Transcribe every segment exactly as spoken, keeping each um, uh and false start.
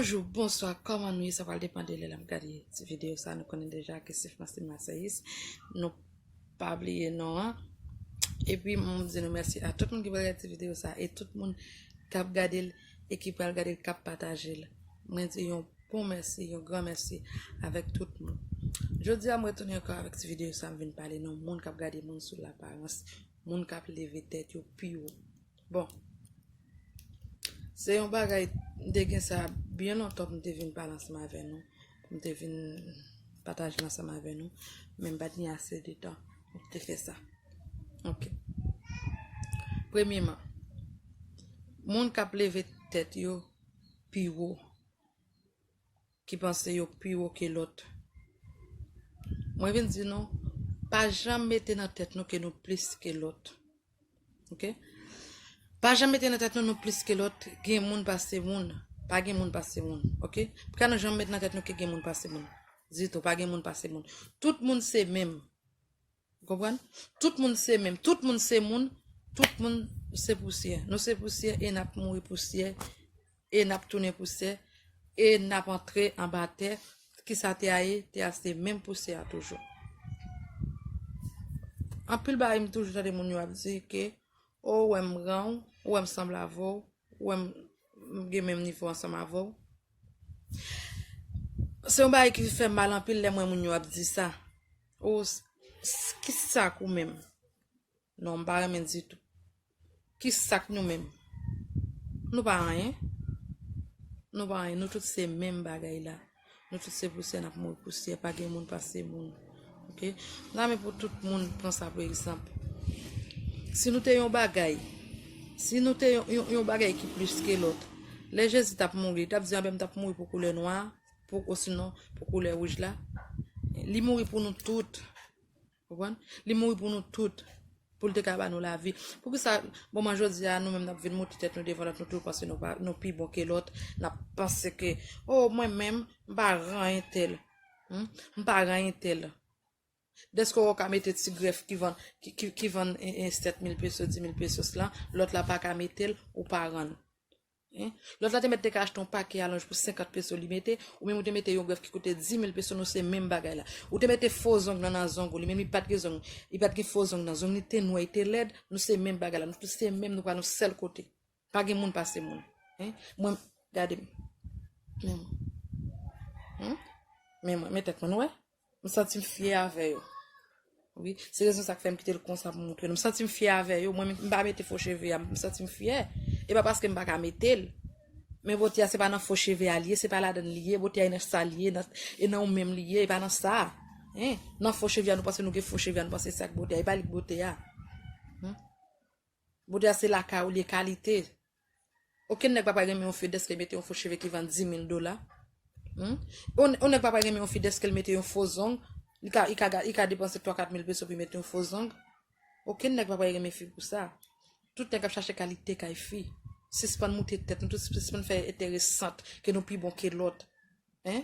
Bonjou, bonswa, kòman nou ye? Sa pral depann de lè l ap gade ti videyo sa. Nou konnen deja ke Sif Masin Masayis. Nou pa bliye non an. Epi, m di nou mèsi a tout moun ki pral gade ti videyo sa e tout moun k ap gade l e ki pral gade l, k ap pataje l. Mwen di yon bon mèsi, yon gran mèsi avèk tout moun. Jodi a, m retounen ankò avèk ti videyo sa, m vin pale non moun k ap gade moun sou laparans, moun k ap leve tèt yo pi wo. Bon, se yon bagay, m te gen sa byen lontan pou m te vin pale ansanm avè nou, pou m te vin pataje l ansanm avè nou, men m pa t gen ase de tan pou m te fè sa. Ok. Premyeman, moun k ap leve tèt yo pi wo, ki panse yo pi wo ke lòt. Mwen vin di nou, pa janm mete nan tèt nou ke nou plis ke lòt. Ok? Pa janm mete nan tèt nou nou plis ke lòt, gen moun pase moun, pa gen moun pase moun. Ok? Pou ka nou janm mete nan tèt nou ke gen moun pase moun. Ditou, pa gen moun pase moun. Tout moun se menm. Ou konprann? Tout moun se menm. Tout moun se moun. Tout moun se pousyè. Nou se pousyè e n ap mouri pousyè. E n ap tounen pousyè. E n ap antre anba tè. Kisa tè a ye? Tè a se menm pousyè a toujou. Anpil bagay m toujou tande moun yo ap di ke, o, ou wè m gran w, ou wè m sanble avè w, ou wè m, m gen menm nivo ansanm avè w. Se yon bagay ki fè m mal anpil lè m wè moun yo ap di sa. O, s-, s-, ki sa k ou menm? Non, m pa renmen ditou. Ki sa k nou menm? Nou pa anyen. Nou pa anyen. Nou tout se menm bagay la. Nou tout se pousyè, n ap mouri pousyè. Pa gen moun pase moun. Ok? M ta renmen pou tout moun pran sa pou egzanp. Si nou te yon bagay, si nou te yon, yon, yon bagay ki plis ke lòt, lè Jezi t ap mouri, li t ap di, anben, m t ap mouri pou koulè nwa, pou, osinon, pou koulè wouj la. Li mouri pou nou tout. Konprann? Li mouri pou nou tout, pou l te ka ba nou lavi. Poukisa, bon, mwen jodi a, nou menm n ap vin moute tèt nou devan lòt, nou toujou panse nou pa, nou pi bon ke lòt, n ap panse ke, o, mwen menm, m pa ran entèl. Hmm? M pa ran entèl. Dèske w ka mete ti grèf ki vann, ki, ki, ki vann, e, e, sèt mil peso, di mil pesos la, lòt la pa ka mete l, ou pa ran. Hein? Lòt la te mèt te ka achte yon pake alonj pou senkant peso li mete, ou menm ou te mete yon grèf ki koute di mil peso, nou se menm bagay la. Ou te mete fo zong nan, nan zong ou, li menm li pa t gen zong, li pa t gen fo zong nan zong, li te nwè, li te lèd, nou se menm bagay la, nou tout se menm, nou pral yon sèl kote. Pa gen moun pase moun. Hein? Mwen, gade m. Men mwen. Hmm? Men mwen, men tèt mwen, nou wè? M santi m fyè avè yo. Wi, se rezon sa k fè m kite l konsa pou m montre nou. M santi m fyè avè yo. Mwen menm, m pa mete fo cheve a, m santi m fyè. E pa paske m pa ka mete l. Men bote a, se pa nan fo cheve a li ye, se pa ladan l li ye. Bote a, e nan sa l ye, nan, e nan ou menm li ye, e pa nan sa. Hein? Nan fo cheve a, nou panse nou gen fo cheve a, nou panse se sa k bote a. E pa li k bote a. Hmm? Bote a, se lakay ou li ye, kalite. Okenn nèg pa pral renmen yon fi dèske l mete yon fo cheve ki vann di mil dola. Hmm? On, on nèg pa pral renmen yon fi dèske l mete yon fo zong, li ka, li ka, li ka depanse twa kat mil peso pou l mete yon fo zong. Okenn nèg pa pral renmen fi pou sa. Tout nèg ap chache kalite kay fi. Sispann moute tèt nou, tout sispann fè enteresant ke nou pi bon ke lòt. Hein?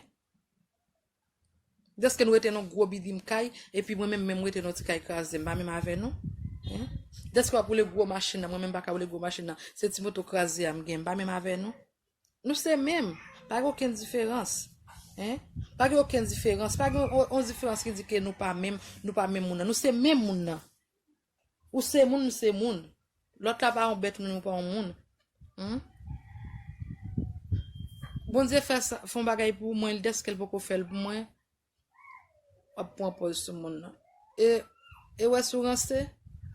Dèske nou rete nan gwo bidim kay, epi mwen menm, menm rete nan ti kay kraze, m pa menm avè nou. Hein? Dèske w ap woule gwo machin nan, mwen menm m pa ka woule gwo machin nan. Se ti moto kraze a m gen, m pa menm avè nou. Nou se menm. Pa gen okenn diferans. Hein? Pa gen okenn diferans. Pa gen on, on diferans ki di ke nou pa menm, nou pa menm moun nan. Nou se menm moun nan. Ou se moun, m se moun. Lòt la pa yon bèt, ou menm ou pa yon moun. Hmm? Bondye fè sa, fè yon bagay pou mwen, dèske l poko fè l pou mwen, w ap pran pòz sou moun nan. E, e wè si w ranse,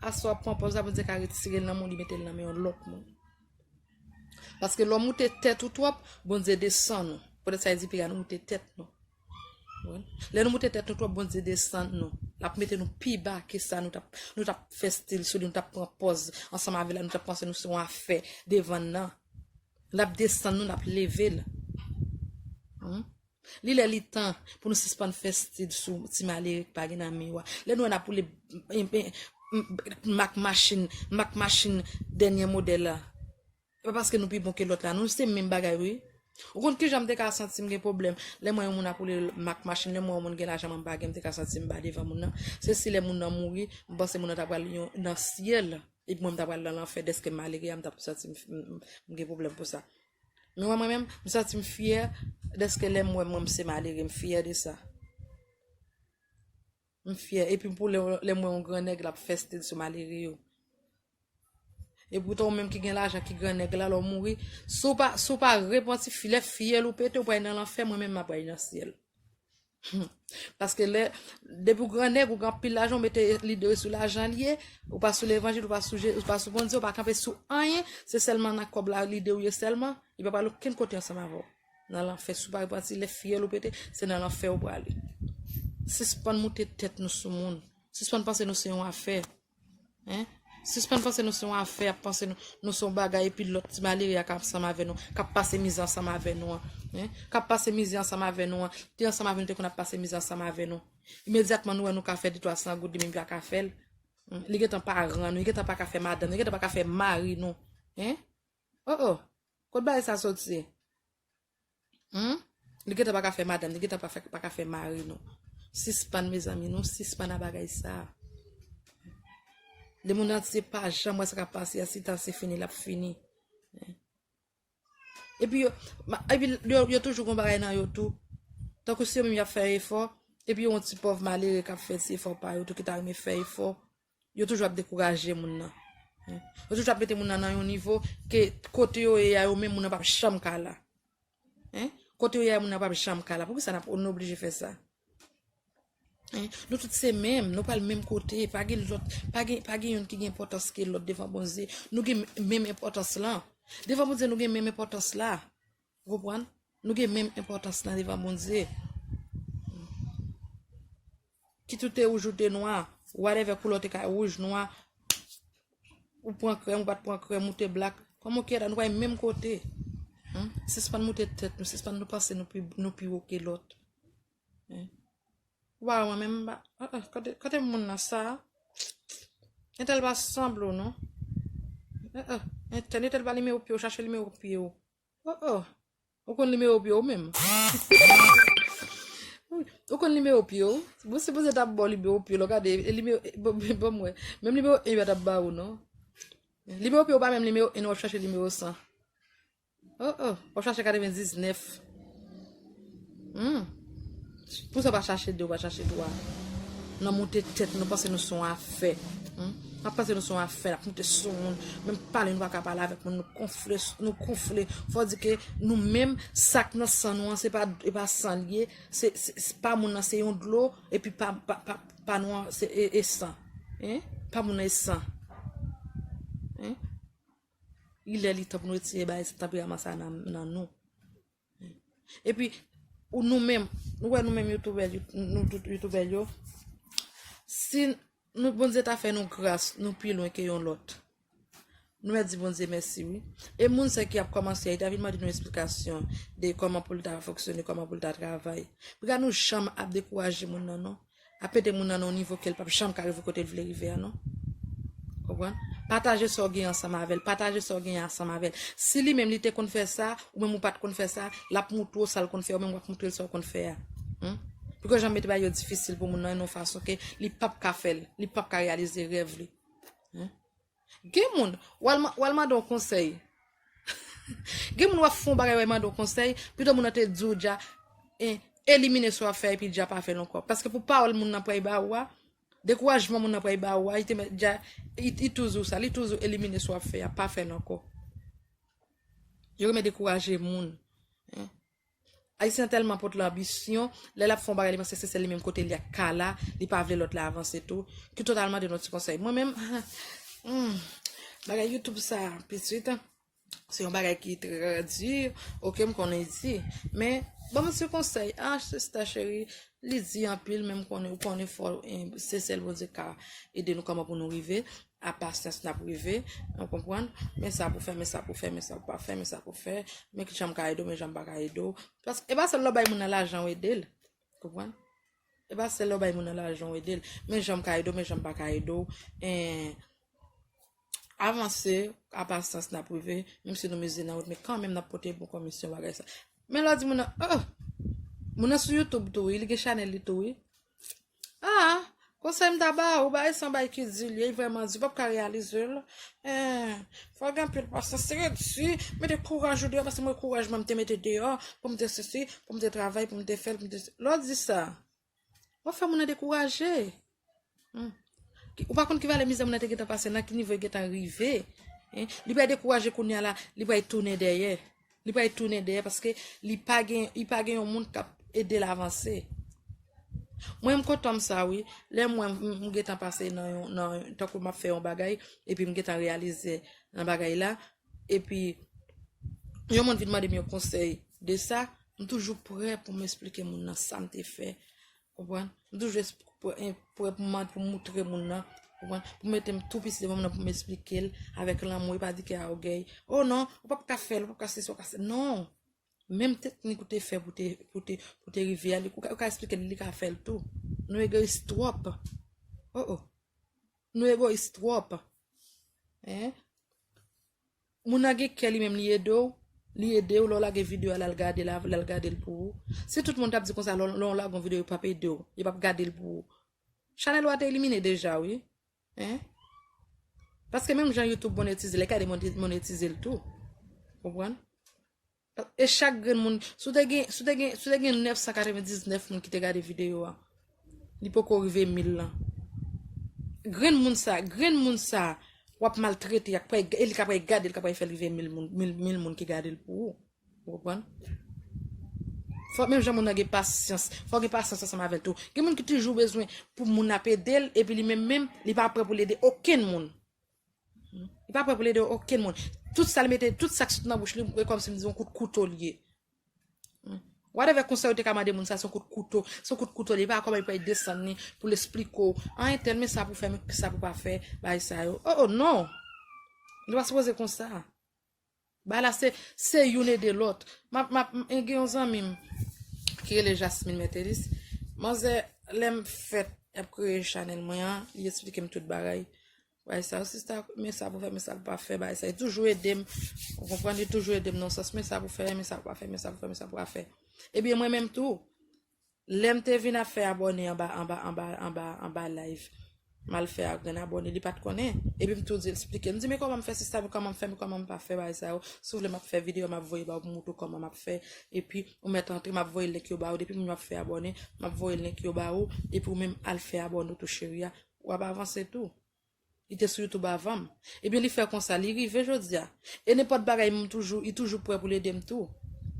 aswè w ap pran pòz la, Bondye ka retire l nan men w, li mete l nan men yon lòt moun. Paske lè w moute tèt ou twòp, Bondye desann ou. Poutèt sa, li di piga nou moute tèt nou. Lè nou moute tèt nou twòp, Bondye desann nou. L ap mete nou pi ba ke sa nou t ap, nou t ap fè stil sou li, nou t ap pran pòz ansanm avè l la, nou t ap panse nou se yon afè devan l nan. L ap desann nou, l ap leve l. Hmm? Li lè li tan pou nou sispann fè stil sou ti malere k pa gen nan miwa. Lè nou wè n ap woule, em, em, mak machin, mak machin dènye modèl la. E pa paske nou pi bon ke lòt la, non, se menm bagay, wi. Ou konn kijan m te ka santi m gen pwoblèm? Lè m wè yon moun ap woule mak machin, lè m wè yon moun gen lajan mwen m pa gen, m te ka santi m ba devan moun nan. Se si lè moun nan mouri, m panse moun nan ta pral yon, nan syèl, epi mwen m ta pral nan lanfè, dèske m malere a, m t ap santi m, m, m, m gen pwoblèm pou sa. Men mwen, mwen menm, m santi m fyè dèske lè m wè mwen, m se malere, m fyè de sa. M fyè. Epi pou lè, lè m wè yon gran nèg l ap fè stil sou malere yo. E poutan ou menm ki gen lajan, ki gran nèg la, lè w mouri, si w pa, si w pa repanti, fi, lè fyèl ou pete, ou pral nan lanfè, mwen menm m ap pral nan syèl. Paske lè, depi w gran nèg, ou gen anpil lajan, ou mete lide w sou lajan l ye, ou pa sou levanjil, ou pa sou Je-, ou pa sou Bondye, ou pa kanpe sou anyen, se sèlman nan kòb la lide w ye sèlman, li pa pral okenn kote ansanm avè w. Nan lanfè, si w pa repanti, lè fyèl ou pete, se nan lanfè ou prale. Sispann moute tèt nou sou moun. Sispann panse nou se yon afè. Hein? Sispann panse nou se yon afè, ap panse nou, nou se yon bagay, epi lòt ti malere a k ap ansanm avè nou, k ap pase mizè ansanm avè nou an. Hein? K ap pase mizè ansanm avè nou an. Te ansanm avè nou, te konn ap pase mizè ansanm avè nou. Imedyatman nou wè nou ka fè de twa san goud, li menm li pa ka fè l. Hmm? Li gentan paran nou, li gentan pa ka fè madanm, li gentan pa ka fè mari nou. Hein? Oh, oh. Kot bagay sa soti? Hmm? Li gentan pa ka fè madanm, li gentan pa, fè, pa ka fè mari nou. Sispann, mezanmi, nou sispann a bagay sa. Lemonn antye pa janm wè sa k ap pase a, si tan se fini, l ap fini. Epi yo, ma- epi yo, yo toujou gon bagay nan yo tou. Tankou si yo menm y ap fè efò, epi yo yon ti pòv malere k ap fè ti efò pa yo tou, ki ta renmen fè efò, yo toujou ap dekouraje moun nan. Yo toujou ap mete moun nan nan yon nivo ke kote yo ye a, yo menm moun nan p ap janm ka la. Hein? Kote yo ye a, moun nan p ap janm ka la. Poukisa n ap, nou oblije fè sa? Hein? Nou tout se menm, nou pral menm kote, pa gen lòt, pa gen, pa gen youn ki gen enpòtans ke lòt devan Bondye. Nou gen menm enpòtans lan. Devan Bondye, nou gen menm enpòtans la. Ou konprann? Nou gen menm enpòtans lan devan Bondye. Kit ou te wouj ou te nwa, whatever koulè w te ka wouj, nwa, ou pran krèm, ou pa t pran krèm, ou te blak. Kòman w ki la, nou pa menm kote. Hein? Sispann moute tèt nou, sispann nou panse nou pi, nou pi wo ke lòt. Hein? Ou pa wè mwen menm, m pa, ah, ah, kote, kote moun nan sa? Entèl pa sanble w, non. Ah, ah, entèl, entèl pa nimewo pye w, chache nimewo pye w. Oh, oh. Ou konn nimewo pye w menm? Ou konn nimewo pye w? Bon, si Bondye t ap ba w nimewo pye w, lè w gade, e nimewo, e, bon, bon, bon, mwen. Menm nimewo en yo t ap ba ou, non. Nimewo pye w pa menm nimewo en, w ap chache nimewo san. Oh, oh, w ap chache katrevendiznèf. Hmm. Pou sa w pa chache de, w pa chache twa. Nan moute tèt, nou panse nou se yon afè. Hmm? N ap panse nou se yon afè, n ap moute sou moun. Menm pale, nou pa ka pale avèk moun, nou konfle, nou konfle. Fò di ke nou menm, sa k nan san nou an, se pa, e pa san l ye, se, se, se pa moun nan, se yon dlo, epi pa, pa, pa, pa nou an, se, e, e san. Hein? Pa moun nan, e san. Hein? Li lè, li tan pou nou retire bagay, tanperaman sa nan, nan nou. Epi, ou nou menm, nou wè nou menm youtubè, you- nou tout youtubè yo, si nou, Bondye ta fè nou gras, nou pi lwen ke yon lòt. Nou mèt di Bondye mèsi, wi. E moun sa ki ap kòmanse a, li ta vin mande nou esplikasyon de kòman pou l ta fonksyone, kòman pou l ta travay. Piga nou janm ap dekouraje moun nan, non. Ap mete moun nan nan yon nivo ke l p ap janm ka rive kote l vle rive a, non. Konprann? Pataje sa w gen ansanm avè l. Pataje sa w gen ansanm avè l. Si li menm li te konn fè sa, ou menm ou pa t konn fè sa, l ap moutre w sa l konn fè, ou menm w ap moutre l sa w konn fè a. Hmm? Piga w janm mete bagay yo difisil pou moun nan, nan yon fason ke li p ap ka fè l, li p ap ka reyalize rèv li. Hmm? Gen moun, w al ma- w al mande yon konsèy. Gen moun w ap fè yon bagay, w al mande yon konsèy, pito moun nan te di w dja, eh, elimine sa w ap fè epi dja pa fè l ankò. Paske pou pawòl moun nan pral ba ou a, dekourajman moun nan pral ba ou a, li te mèt dja, li, li toujou sa, li toujou elimine sa w ap fè a, pa fè l ankò. Yo renmen dekouraje moun. Hein? Ayisyen an tèlman pot lanbisyon, lè l ap fè yon bagay, li panse se sèl li menm kote li ak ka la, li pa vle lòt la avanse tou. Ki totalman de yon ti konsèy. Mwen menm, hmm, bagay YouTube sa, pitit, se yon bagay ki trè di, oke, m konnen di. Men, ban m ti konsèy, ah, sista cheri, li di anpil, men m konnen, ou konnen fò, eh, se sèl Bondye ka ede nou kòman pou nou rive. A pasyans n ap rive, ou konprann? Men sa pou fè, men sa pou fè, men sa pou pa fè, men sa pou fè, men ki jan m ka ede w, men jan m pa ka ede w. Paske e pa sèl lè w bay moun nan lajan w ede l, konprann? E pa sèl lè w bay moun nan lajan w ede l, men jan m ka ede w, men jan m pa ka ede w. En, avanse, a pasyans n ap rive, menm si nou mize nan wout, men kanmenm n ap pote bon komisyon bagay sa. Men lè w di moun nan, oh, moun nan sou YouTube tou, wi, li gen chanèl li tou, wi. Ah, Konsèy m ta ba ou, bagay sa yon bagay ki di l ye, vrèman di, w p ap ka reyalize l. Eh, fò w gen anpil pasyans, se redi, mete kouraj ou deyò, paske mwen kouraj mwen m te mete deyò, pou m te sesi, pou m te travay, pou m te fè l, pou m te... Lè w di sa, w ap fè moun nan dekouraje. Hmm. Ki- Ou pa konn ki valè mizè moun nan te gentan pase, nan ki nivo li gentan rive. Hein? Li pral dekouraje kounye a la, li pral tounen dèyè. Li pral tounen dèyè paske li pa gen, li pa gen yon moun k ap ede l avanse. Mwen, m kontan m sa, wi. Lè mwen, m, m gentan pase nan yon, nan, tankou m ap fè yon bagay, epi m gentan reyalize nan bagay la, epi yon moun vin mande m yon konsèy de sa, m toujou prè pou m esplike moun nan sa m te fè. Konprann? M toujou es- prè, prè pou m, pou m moutre moun nan. Konprann? Pou m mete m tou piti devan moun nan, pou m esplike l avèk lanmou, e pa di ke a ògèy. Oh non, ou p ap ka fè l, ou p ap ka sesi, ou ka se... Non. Menm teknik ou te fè pou te, pou te, pou te rive a, li, ou ka, ou ka esplike l, li ka fè l tou. Nou egoyis twòp. Oh, oh. Nou egoyis twòp. Hein? Moun nan gen kè li menm, li ede w, li ede w, lè w lage videyo a, l al gade l, l al gade l pou ou. Si tout moun t ap di konsa, lè w, lè w lage yon videyo, yo p ap ede w, yo p ap gade l pou ou. Chanèl ou a te elimine deja, wi. Hein? Paske menm jan YouTube monetize l, li ka demonetize l tou. Konprann? E chak grenn moun, si w te gen, si w te gen, si w te gen nèf san katrevendiznèf moun ki te gade videyo a, li poko rive mil lan. Grenn moun sa, grenn moun sa, w ap maltrete, ak pral, e li ka pral gade, li ka pral fè l rive mil moun, mil, mil moun ki gade l pou ou. Ou konprann? Fò menm jan moun nan gen pasyans, fò gen pasyans ansanm avè l tou. Gen moun ki toujou bezwen pou moun ap ede l, epi li menm menm, li pa prè pou l ede okenn moun. Li pa prè pou l ede okenn moun. Tout sa l mete, tout sa k sot nan bouch li, e kòmsi m di yon kout kouto l ye. Whatever konsèy ou te ka mande moun sa, se yon kout kouto. Se yon kout kouto l ye. Pa kòman li pral desann li pou l esplike w. An entèl, men sa pou fè, men sa pou pa fè, bagay sa yo. Oh, oh, non! Li pa sipoze konsa. Bagay la se, se youn ede lòt. M ap, m ap, m, gen yon zanmi m ki rele Jasmine Mertelis. Manzè, lè m fèt ap kreye chanèl mwen an, li esplike m tout bagay. Bagay sa yo, sista, men sa pou fè, men sa pou pa fè, bagay sa. Li toujou ede m. Ou konprann, li toujou ede m nan sans, men sa pou fè, men sa pou pa fè, men sa pou fè, men sa pou pa fè. Ebyen, mwen menm tou, lè m te vin ap fè abòne anba, anba, anba, anba, anba live, m al fè a grenn abòne, li pa t konnen. Epi m tou di l, esplike l. M di, men kòman m fè sista, men kòman m fè, men kòman m pa fè bagay sa yo. Si w vle m ap fè videyo, m ap voye ba w pou m moutre w kòman m ap fè. Epi ou mèt antre, m ap voye link yo ba ou. Depi moun yo ap fè abòne, m ap voye link yo ba ou. Epi ou menm al fè abòne w tou, cheri a. W ap avanse tou. Li te sou YouTube avan m. Ebyen, li fè konsa, li rive jodi a. E nenpòt bagay, m toujou, li toujou prè pou l ede m tou.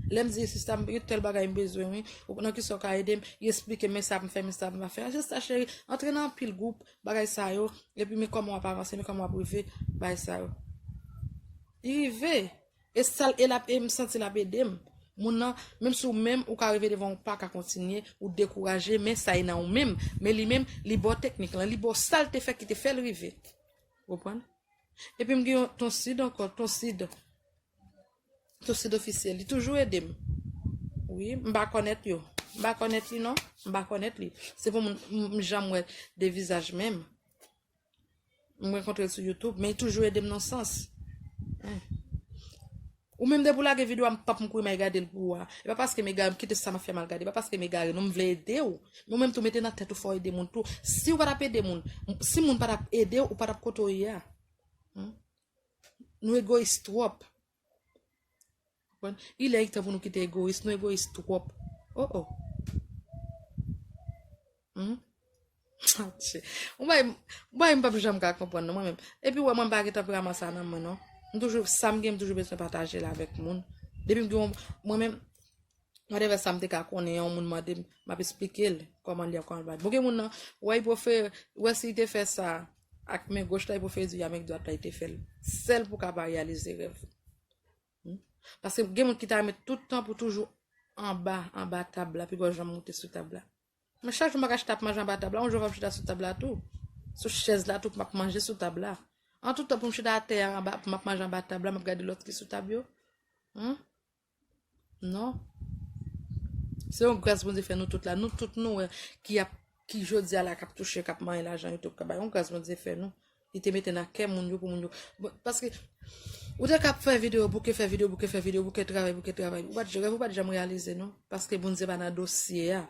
Lè m di, sista, m gen tèl bagay m bezwen, wi. Ou nan kisa w ka ede m? Li esplike m, men sa pou m fè, men sa pou m pa fè. Sista cheri, antre nan anpil gwoup, bagay sa yo. Epi, men kòman w ap avanse, men kòman w ap rive, bagay sa yo. Li rive. E sa l, e l ap, e m santi l ap ede m. Moun nan, menm si w menm, ou ka rive devan, ou pa ka kontinye, ou dekouraje, men sa e nan ou menm. Men li menm, li ba w teknik lan, li ba w sa l te fè ki te fè l rive. Ou konprann? Epi m gen yon ton sid ankò, ton sid. Ton sid ofisyèl. Li toujou ede m. Wi, m pa konnèt yo. M pa konnèt li, non. M pa konnèt li. Se pou moun, m, m janm wè de vizaj menm. M rankontre l sou YouTube, men li toujou ede m nan sans. Hein. Ou menm depi w lage videyo a, m p ap m kouri m al gade l pou ou a. E pa paske m egare, m kite sa m ap fè m al gade. E pa paske m egare, non, m vle ede w. Men ou menm tou, mete nan tèt ou fò w ede moun tou. Si w pa t ap ede moun, si moun pa t ap ede w, ou pa t ap kote w ye a. Hmm? Nou egoyis twòp. Konprann? Li lè li tan pou nou kite egoyis, nou egoyis twòp. Oh, oh. Hmm? Yon bagay, yon bagay m p ap janm ka konprann, non, mwen menm. Epi, w wè, mwen, m pa gen tanperaman sa nan mwen, non. M toujou, sa m gen, m toujou bezwen pataje l avèk moun. Depi m gen yon, mwen menm, whatever sa m te ka konnen, yon moun mande m, m ap esplike l kòman l ye, kòman l pa. Bon, gen moun nan, wè, li prefere, wè, si li te fè sa ak men goch la, li prefere di a men dwat la, li te fè l. Sèl pou w ka pa reyalize rèv ou. Hmm? Paske gen moun ki ta renmen tout tan pou toujou anba, anba tab la, pi gwo janm moute sou tab la. Men chak jou m pa ka chita ap manje anba tab la, yon jou fò m chita sou tab la tou. Sou chèz la tou, pou m ap manje sou tab la. An tout tan pou m chita atè a, anba, pou m ap manje anba tab la, m ap gade lòt ki sou tab yo. Hmm? Non. Se yon gras Bondye fè nou tout la. Nou tout nou wè ki ap, ki jodi a la k ap touche, k ap manyen lajan YouTube, k ap bay. Yon gras Bondye fè nou. Li te mete nan kè moun yo pou moun yo. Bon, paske ou te ka ap fè videyo, bouke fè videyo, bouke fè videyo, bouke travay, bouke travay. Ou pa t, rèv ou pa t janm reyalize, non. Paske Bondye pa nan dosye a.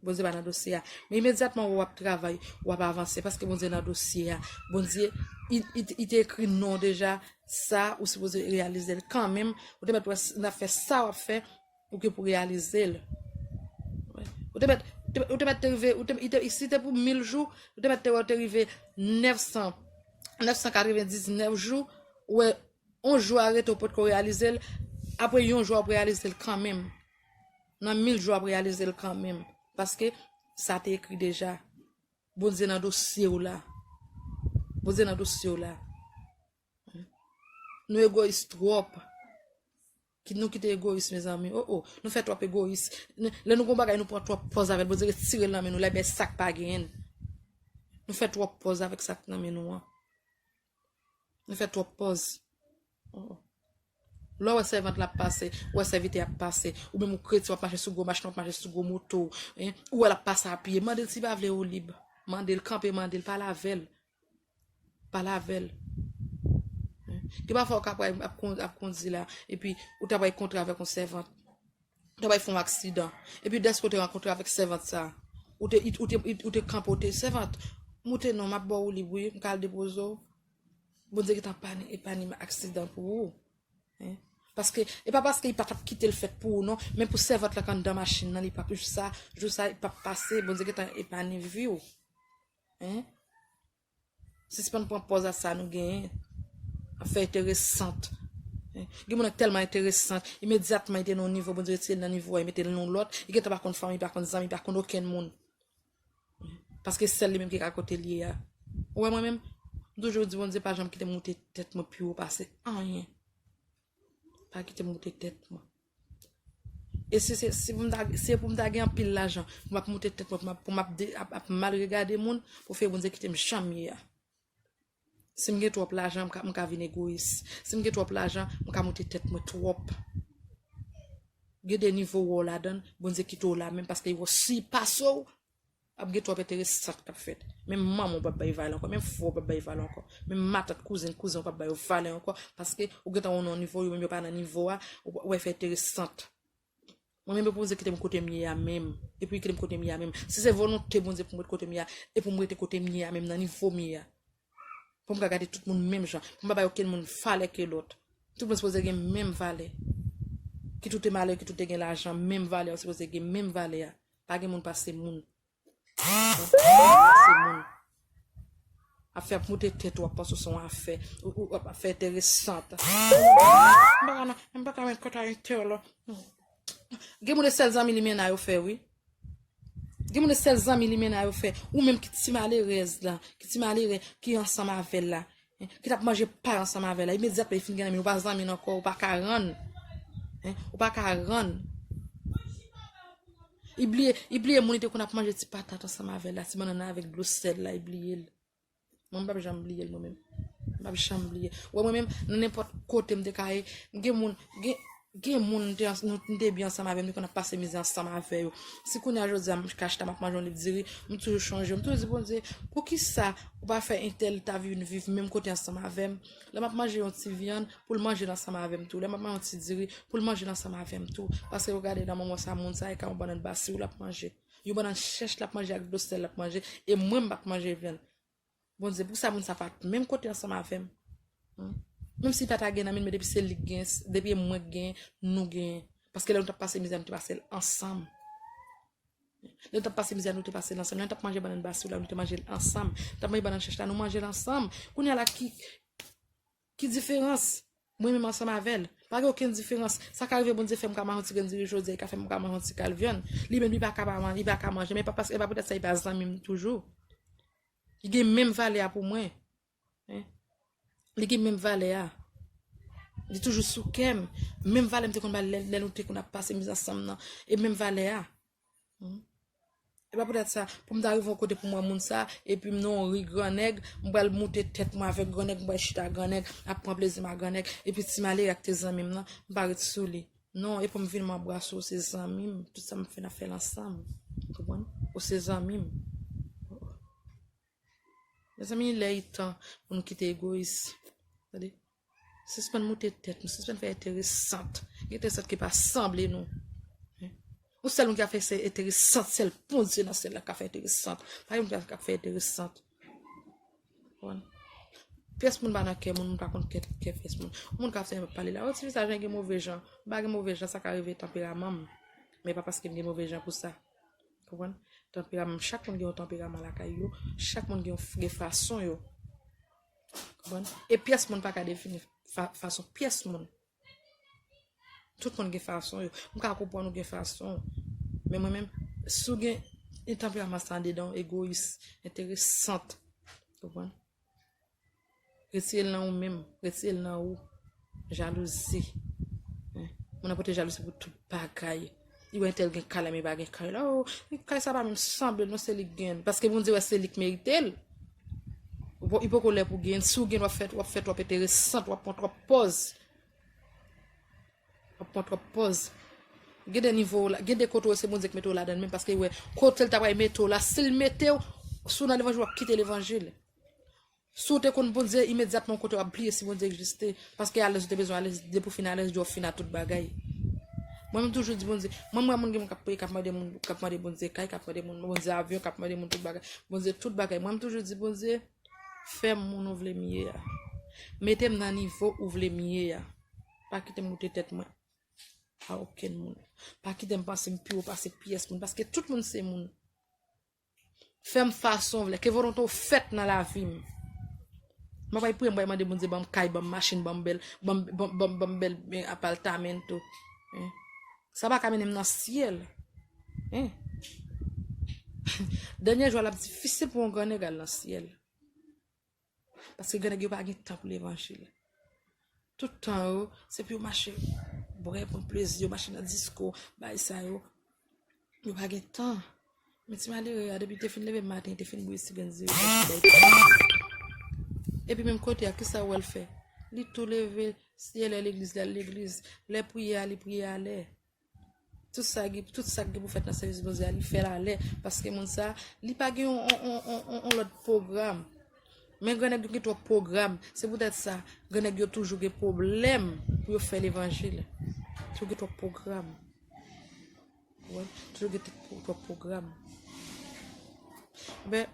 Bondye pa nan dosye a. Men imedyatman w ap travay, w ap avanse, paske Bondye nan dosye a. Bondye, li, li, li te ekri non deja, sa ou sipoze reyalize l kanmenm. Ou te mèt wè s-, nan fè sa w ap fè, ou gen pou reyalize l. Ou te mèt, ou te, ou te mèt te rive, ou te, li te, si te pou mil jou, ou te mèt te wè ou te rive nèf san, nèf san katrevendiznèf jou, ou wè yon jou a rete ou potko reyalize l, apre yon jou w ap reyalize l kanmenm. Nan mil jou w ap reyalize l kanmenm. Paske sa te ekri deja. Bondye nan dosye w la. Bondye nan dosye w la. Nou egoyis twòp. Ki nou kite egoyis, mezanmi. Oh, oh. Nou fè twòp egoyis. N-, lè nou gon bagay, nou pran twòp pòz avè l. Bondye retire l nan men nou. Lè bay sa k pa genyen. Nou fè twòp pòz avèk sa k nan men nou an. Nou fè twòp pòz. Oh, oh. Lè w wè sèvant la ap pase, w wè sèvitè ap pase, ou menm ou kretyen w ap mache sou gwo machin, w ap mache sou gwo moto, en, ou wè l ap pase a pye, mande l si l pa vle olib. Mande l, kanpe, mande l, pale avè l. Pale avè l. En. Gen pafwa w ka pral ap kon-, ap kondi la, epi ou ta pral kontre avèk yon sèvant. Ou ta pral fè yon aksidan. Epi dèske w te rankontre avèk sèvant sa, ou te, ou te, ou te kanpe, ou te, sèvant, moute non, m ap ba w olib wi, m ka al depoze w. Bondye gentan epani, epani aksidan pou ou. En. Paske, e pa paske li pa t ap kite l fèt pou ou non, men pou sèvant lan k anndan machin nan, li p ap, jou sa, jou sa, li p ap pase, Bondye gentan epani vi w. En. Sispann pran pòz a sa nou genyen. Ap fè enteresant. En. Gen moun k tèlman enteresant, imedyatman li te nan yon nivo, Bondye retire l nan nivo a, li mete l nan yon lòt, li gentan pa konn fanmi, li pa konn zanmi, li pa konn okenn moun. Paske sèl li menm ki ka kote l ye a. Ou wè mwen menm, m toujou di Bondye pa janm kite m moute tèt mwen pi wo pase anyen. Pa kite m moute tèt mwen. E si se, si pou m ta, si pou m ta gen anpil lajan, pou m ap moute tèt mwen, pou m ap, pou m ap de-, ap, ap mal regade moun, pou fè Bondye kite m jan m ye a. Si m gen twòp lajan, m ka, m ka vin egoyis. Si m gen twòp lajan, m ka moute tèt mwen twòp. Gen de nivo w wè w ladan l, Bondye kite w la menm paske li wè w sipase w, ap gen twòp enteresant k ap fèt. Menm manman w p ap bay valè ankò, menm frè w p ap bay valè ankò, menm matant, kouzin, kouzen w p ap ba yo valè ankò, paske ou gentan nan yon nivo, yo menm yo pa nan nivo a, ou, ou wè fè enteresant. Mwen menm, e pou Bondye kite m kote m ye a menm. E pou li kite m kote m ye a menm. Si se volonte Bondye pou m ret kote m ye a, e pou m rete kote m ye a menm, nan nivo m ye a. Pou m ka gade tout moun menm jan. Pou m pa bay okenn moun valè ke lòt. Tout moun sipoze gen menm valè. Kit ou te malere, kit ou te gen lajan, menm valè a, ou sipoze gen menm valè a. Pa gen moun pase moun. Pa gen moun pase moun. Ap fè, ap moute tèt ou, ap panse w se yon afè. Ou, ou, ap fè enteresant. M pa ka nan, m pa ka met kòt a entè la. Gen moun e sèl zanmi li mennen yo fè, wi. Gen moun e sèl zanmi li mennen yo fè. Ou menm ki ti malerèz la, ki ti malere, ki ansanm avè l la. Ki t ap manje pay ansanm avè l la. Imedyatman li fin gen nan men, ou pa zanmi l ankò, ou pa ka rann. Ou pa ka rann. Li bliye, li bliye moun li te konn ap manje ti patat ansanm avè l la, ti bannann avèk dlo sèl la, li bliye l. Mwen, m p ap janm bliye l, mwen menm. M p ap janm bliye. Ou wè, mwen menm, nan nenpòt kote m te ka ye, gen moun, gen, gen moun m te, nou, m te byen ansanm avè m, m te konn ap pase mizè ansanm avè yo. Si kounye a jodi a, m ka chita, m ap manje yon lip diri, m toujou chonje w, m toujou di Bondye, poukisa ou pa fè entèl ta vin viv menm kote ansanm avè m? Lè m ap manje yon ti vyann, pou l manje l ansanm avè m tou. Lè m ap manje yon ti diri, pou l manje l ansanm avè m tou. Paske yo gade nan moman sa, moun sa, e ka yon bannann basi w l ap manje. Yon bannann chèch l ap manje ak dlo sèl l ap manje, e mwen m p ap manje vyann. Bondye, poukisa moun sa pa t menm kote ansanm avè m? Hmm? Menm si li pa ta gen nan men l, men depi se li k gen, depi e mwen k gen, nou gen. Paske lè nou t ap pase mizè, nou te pase l ansanm. Lè nou t ap pase mizè, nou te pase l ansanm. Lè nou t ap manje bannann basi w la, nou te manje l ansanm. Nou t ap manje bannann chèch la, nou manje l ansanm. Kounye a la, ki, ki diferans? Mwen menm ansanm avè l. Pa gen okenn diferans. Sa ka rive Bondye fè m ka manje yon ti grenn diri jodi a, li ka fè m ka manje yon ti kal vyann. Li menm, li pa ka pa man-, li pa ka manje, men pa paske, e pa poutèt sa li pa zanmi m toujou. Li gen menm valè a pou mwen. Hein? Li gen menm valè a. Li toujou sou kè m. Menm valè m te konn ba l lè, lè nou te konn ap pase mizè ansanm nan. E menm valè a. Hmm. E pa poutèt sa, pou m ta rive yon kote pou m wè moun sa, epi m nan yon ri grannèg, m pral moute tèt mwen avèk grannèg, m pral chita grannèg, ap pran plezi m ak grannèg, epi ti malere a ki te zanmi m nan, m pa ret sou li. Non, e pou m vin m anbrase w, se zanmi m, tout sa m ap fè, n ap fè l ansanm. Ou konprann? Ou se zanmi m. Mezanmi, lè li tan pou nou kite egoyis. Tande? Sispann moute tèt nou, sispann fè enteresant. Gen enteresant ki pa sanble nou. Hein? Yon sèl moun ki ka fè se enteresan, sèl Bondye nan syèl la ka fè enteresan. Pa gen moun ki ka fè enteresan. Konprann? Pyès moun pa nan kè moun, moun pa konn kè, kè pyès moun. Moun k ap fè pale la, o ti vizaj mwen gen move jan. M pa gen move jan, sa ka rive tanperaman m. Men pa paske m gen move jan pou sa. Konprann? Tanperaman, chak moun gen yon tanperaman lakay yo, chak moun gen yon f-, gen fason yo. Konprann? E pyès moun pa ka defini fa-, fason pyès moun. Tout moun gen fason yo. M ka konprann ou gen fason w. Men mwen menm, si w gen yon tanperaman sa andedan w, egoyis, enteresan, konprann? Retire l nan ou menm, retire l nan ou. Jalouzi. Hein? Moun nan pote jalouzi pou tout bagay. Li wè entèl gen kay la, men pa gen kay la. Oh, kay sa pa menm sanble, non, se li k gen. Paske Bondye wè se li k merite l. Ou po-, li poko lè pou gen. Si w gen, w ap fè, w ap fè twòp enteresan, w ap pran twòp pòz. W ap pran twòp pòz. Gen de nivo w la, gen de kote w se Bondye k mete w ladan l menm, paske li wè kote l ta pral mete w la, si l mete w, si w nan levanjil, w ap kite levanjil. Si w te konn Bondye, imedyatman w kote w ap bliye si Bondye egziste. Paske alèz ou te bezwen alèz, depi w fin alèz, w fin a tout bagay. Mwen, m toujou di Bondye, mwen, m wè moun gen moun k ap priye, k ap mande moun, k ap mande Bondye kay, k ap mande moun, Bondye avyon, k ap mande moun tout bagay. Bondye tout bagay. Mwen, m toujou di Bondye, fè m moun ou vle m ye a. Mete m nan nivo ou vle m ye a. Pa kite m goute tèt mwen a okenn moun. Pa kite m panse m pi wo pase pyès moun, paske tout moun se moun. Fè m fason w vle, ke volonte w fèt nan lavi m. Mwen pa priye, mwen mande Bondye ban m kay, ban m machin, ban m bèl, ban m, ban, ban, ban m bèl, eh, apartamento. Hein? Sa pa ka mennen m nan syèl. Hein? Dènye jou a, l ap difisil pou yon grannèg al nan syèl. Paske grannèg yo pa gen tan pou levanjil. Tout tan yo, se pou yo mache bwè, pran plezi, yo mache nan disko, bay sa yo. Yo pa gen tan. Men ti malere a, depi te fin leve maten, te fin bouyi ti grenn zero. Epi menm kote a, kisa w wè l fè? Li tou leve, si e lè legliz, li al legliz. Lè priye a, li priye alè. Tout sa gen, tout sa k gen pou fèt nan sèvis Bondye a, li fè l alè. Paske moun sa, li pa gen yon, yon, yon, yon, yon, yon lòt pwogram. Men grannèg yo gen twòp pwogram. Se poutèt sa, grannèg yo toujou gen pwoblèm pou yo fè levanjil. Yo gen twòp pwogram. Wè, toujou gen twòp, twòp pwogram. Ben,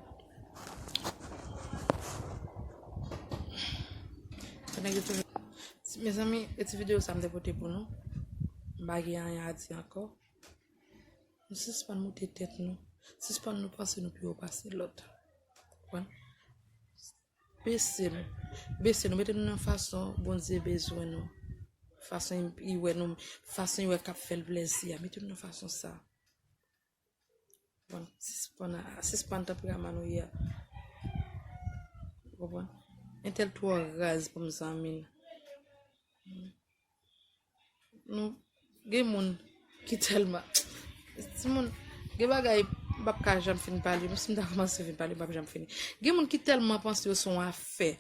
grannèg yo toujou. Mezanmi, e ti videyo sa m te pote pou nou. M pa gen anyen a di ankò. Nou sispann moute tèt nou. Sispann nou panse nou pi wo pase lòt. Konprann? Bese nou. Bese nou. Mete nou nan fason Bondye bezwen nou. Fason li wè nou. Fason li wè k ap fè l plezi a. Mete nou nan fason sa. Bon, sispann a, sispann tanperaman nou ye a. Ou konprann? Entèl twò raz pou m zanmi l. Nou, gen moun ki tèlman, timoun, gen bagay m p ap ka janm fin pale, menm si m ta kòmanse fin pale, m p ap janm fini. Gen moun ki tèlman panse yo se yon afè.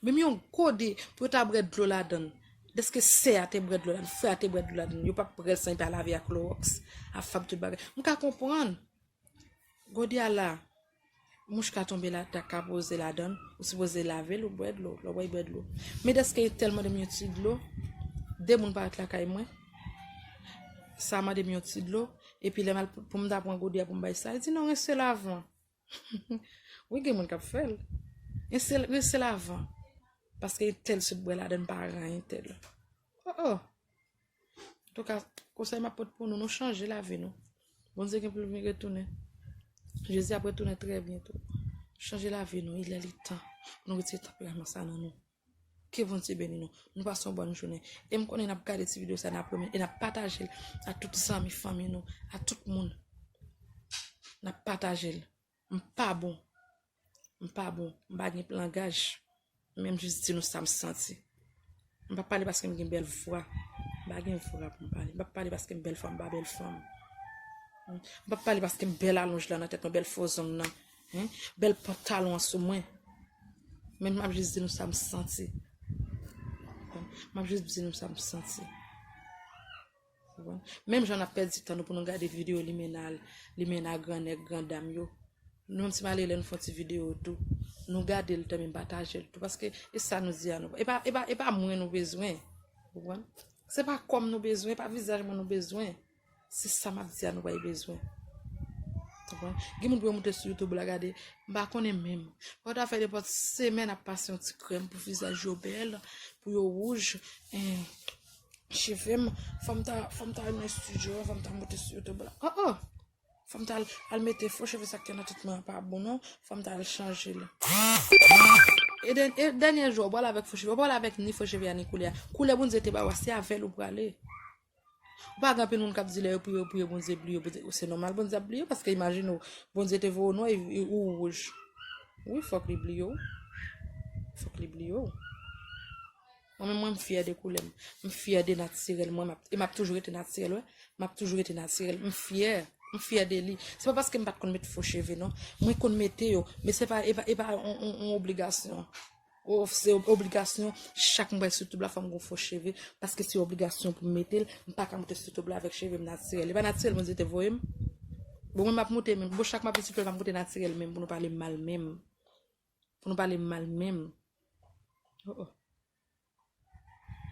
Menm yon gode pou yo ta bwè dlo ladan l. Dèske sè a te bwè dlo ladan l, frè a te bwè dlo ladan l, yo p ap bwè l san yo pa lave ak klowòks, ak fab, tout bagay. M ka konprann. Gode a la, mouch ka tonbe la, ta ka poze ladan l, ou sipoze lave l, ou bwè dlo, lè w bwè, bwè dlo. Men dèske tèlman de m yon ti dlo, de moun parèt lakay mwen, sa mande m yon ti dlo, epi lè m al pou, pou m ta pran gode a pou m bay sa, li di non, rense l avan. Wi, gen moun k ap fè l. Rense l, rense l avan. Paske entèl sot bwè ladan l pa ranyen entèl. Oh, oh. Antouka, konsèy m ap pote pou nou, nou chanje lavi nou. Bondye gen pou l vin retounen. Jezi ap retounen trè byento. Chanje lavi nou, il è le tan pou nou retire tanperaman sa nan nou. Ke Bondye beni nou. Nou pase yon bòn jounen. E m konnen n ap gade ti videyo sa, n ap renmen, e n ap pataje l a tout zanmi, fanmi nou, a tout moun. N ap pataje l. M pa bon. M pa bon. M pa gen langaj. Men m jis di nou sa m santi. M p ap pale paske m gen bèl vwa. M pa gen vwa pou m pale. M p ap pale paske m bèl fanm, m pa bèl fanm. M p ap pale paske m bèl alonj la nan tèt mwen, bèl fo zong nan. Hein? Bèl pantalon an sou mwen. Men m ap jis di nou sa m santi. M ap jis di nou sa m santi. Konprann? Menm jan n ap pèdi tan nou pou nou gade videyo limena, limena grannèg, grandam yo. Nou menm ti malere, lè nou fè yon ti videyo tou, nou gade l tanmen, pataje l tou. Paske e sa nou di a nou. E pa, e pa, e pa mwen nou bezwen. Konprann? Se pa kò m nou bezwen, e pa vizaj mwen nou bezwen. Se sa m ap di a, nou pa bezwen. Konprann? Gen moun pou yo moute sou YouTube la, gade, m pa konnen menm. Fò ta fè nenpòt semèn ap pase yon ti krèm pou vizaj yo bèl, pou yo wouj. Eh, cheve m, fò m ta, fò m ta al nan estidyo, fò m ta moute sou YouTube la. Oh, oh! Fò m ta al, al mete fo cheve, sa k nan tèt mwen an pa bon non. Fò m ta al chanje l. E dèn-, e dènye jou, ou pral avèk fo cheve, ou pral avèk ni fo cheve a, ni koulè a. Koulè Bondye te ba w a, se avè l ou prale. Ou pa gen anpil moun k ap di lè yo priye, yo priye, Bondye bliye, Bondye, se nòmal Bondye ap bliye, paske imajine w, Bondye te voye w nwa e, e ou wouj. Wi, fòk li bliye w. Fòk li bliye w. Mwen menm, mwen, m fyè de koulè m. M fyè de natirèl mwen, m ap, e m ap toujou rete natirèl, wi. M ap toujou rete natirèl. M fyè. M fyè de li. Se pa paske m pa t konn met fo cheve, non. Mwen konn mete yo, men se pa, e pa, e pa yon, yon, yon obligasyon. O, se ob-, obligasyon, chak mwen sou YouTube la, fò m gon fo cheve, paske se obligasyon pou m mete l. M pa ka moute sou YouTube la avèk cheve m natirèl. E pa natirèl Bondye te voye m. Bon, mwen m ap moute menm. Bon, chak m ap vin sou YouTube la, m ap moute natirèl menm, pou nou pale m mal menm. Pou nou pale m mal menm. Oh, oh.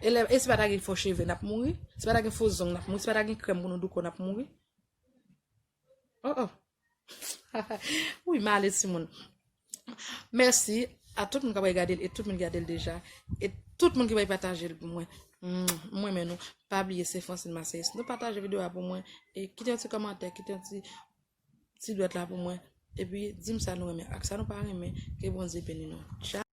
E lè, e si pa ta gen fo cheve, n ap mouri? Si pa ta gen fo zong, n ap mouri? Si pa ta gen krèm pou nou douko, n ap mouri? Oh, oh. Wi, m ale, timoun. Mèsi a tout moun k ap gade l e tout moun ki gade l deja. E tout moun ki bay pataje l pou mwen. Mm, m renmen nou. Pa bliye, se Francine Marseillais. Nou pataje videyo a pou mwen. E kite yon ti kòmantè, kite yon ti, ti dwèt la pou mwen. Epi, di m sa nou renmen ak sa nou pa renmen. Ke Bondye beni nou. Tchao.